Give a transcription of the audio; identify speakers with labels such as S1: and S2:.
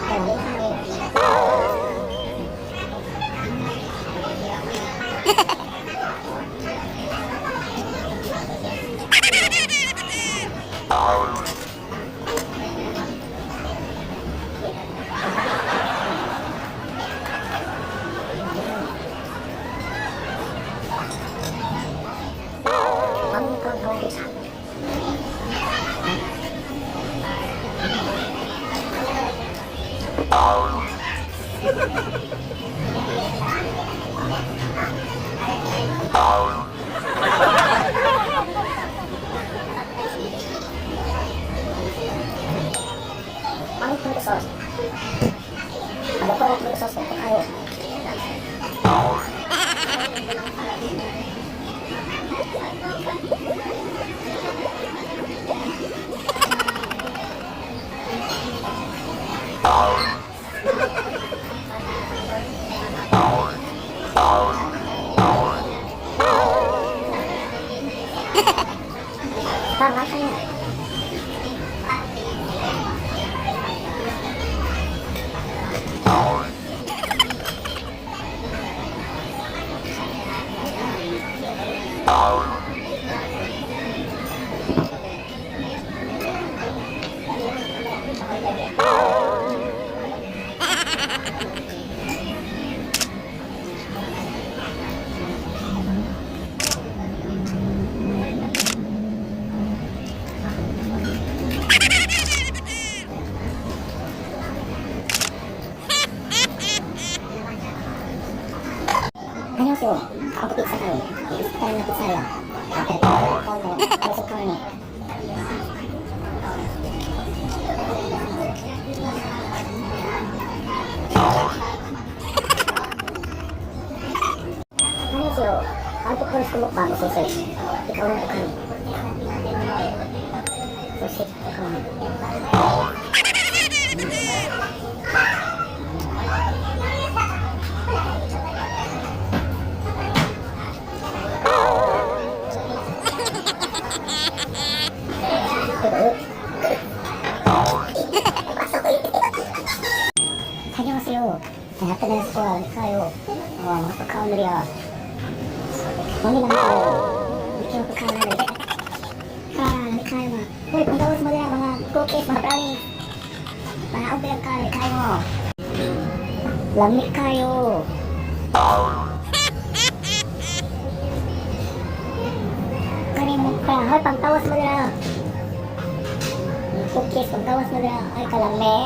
S1: Kalami kayo. Pangkang. Pangkang sauce. Ano pa ang sauce ko kayo? Tama kayo. 안녕하세요. 아홉 픽사요. 스타일러 픽사요. 앞에 카니. 안녕하세요. 아홉 콘스 먹방 소세지. ikaw na kami. Sausage kami. 안녕하세요. After school, kayo. Oh, mga pagkaon na riya. Mami lang kayo. Hindi mo pagkaon na riya. Ah, hindi kayo ma. Uy, panggawas mo dira mga cookies, mga brownies. Mga ubay ang kayo, kayo mo. Lamig kayo. Kani mo ka. Hoy, pangtawas mo dira. Cookies, pangtawas mo dira. Ay, kalami.